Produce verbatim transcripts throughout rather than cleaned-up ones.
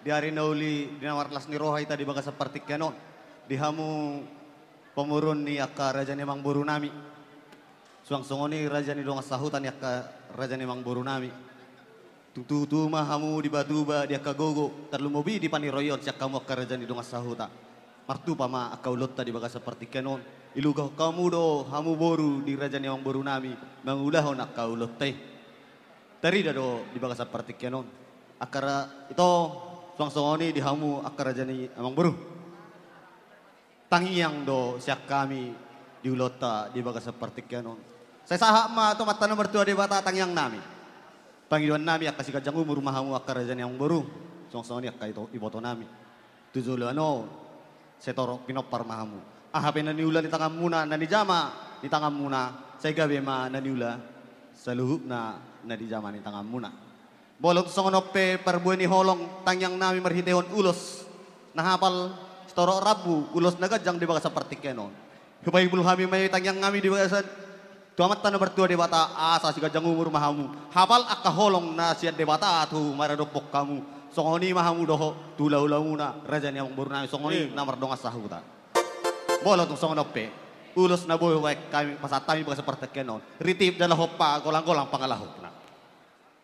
Di ari na uli, di na marlas ni roha hita di bagasan partingkian on, di hamu pamoruon ni angka raja ni amangboru nami. Suang songon i raja ni dongan sahuta ni angka raja ni amangboru nami. Tung tubu-tubu ma hamu di batuba, di angka gogo, tarlumobi di paniroion sian hamu angka raja ni dongan sahuta. Martupa ma angka ulaonta di bagasan partingkian on. Ilugahon hamu do hamu boru di raja ni amangboru nami mangulahon angka ulaonta i. Tarida do di bagasan partingkian on. Angka ra-, ito, suang songon i di hamu angka raja ni amangboru. Tangiang do sian hami di ulaonta di bagasan partingkian on. Sai sahat ma tu Amanta na martua Debata tangiang nami. Pangidoan nami angka siganjang umur ma hamu angka raja ni amangboru. Suang songon i angka ito, iboto nami. Tu joloan on, sai torop pinompar ma hamu. Aha pe na niula ni tanganmuna, na nijama ni tanganmuna, sai gabe ma na niula saluhutna na nijama ni tanganmuna. Molo tung songon on pe parbue ni holong tangiang nami marhitehon ulos na hapal, sitorop rambu, ulos na ganjang di bagasan partingkian on. Hupaibul hami ma i tangiang nami di bagasan tu Amanta na martua Debata, asa siganjang umur ma hamu. Hapal angka holong na sian Debata tu maradophon hamu. Songon i ma hamu dohot tu hula-hulamuna, raja ni amangboru nami, songon i na mardongan sahuta. Molo tung songon on pe ulos na boi hubaen hami, pasahat hami bagasan partingkian on. Ritip jala hompa, golang-golang pangalahutna.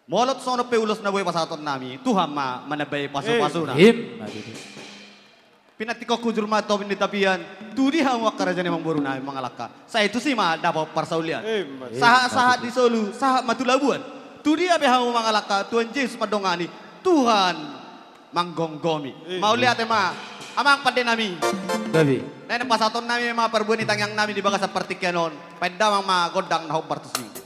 Molo tung songon on pe ulos na boi pasahaton nami, Tuhan ma manambai pasu-pasuna. Emma tutu. Pinantikhon hujur ma topi ni tapian, tu di hamu angka raja ni amangboru nami mangalangka. Sai tusi ma dapot parsaulian. Emma tutu. Sahat-sahat di solu, sahat ma tu labuan. Tu dia pe hamu mangalangka, Tuhan Jesus mandongani, Tuhan manggomgomi. Emma. Mauliate ma, amang pande nami. Gabe. Naeng pasahaton nami ma parbue ni tangiang nami di bagasan partingkian on. Paendamang ma gondang na hombar tusi.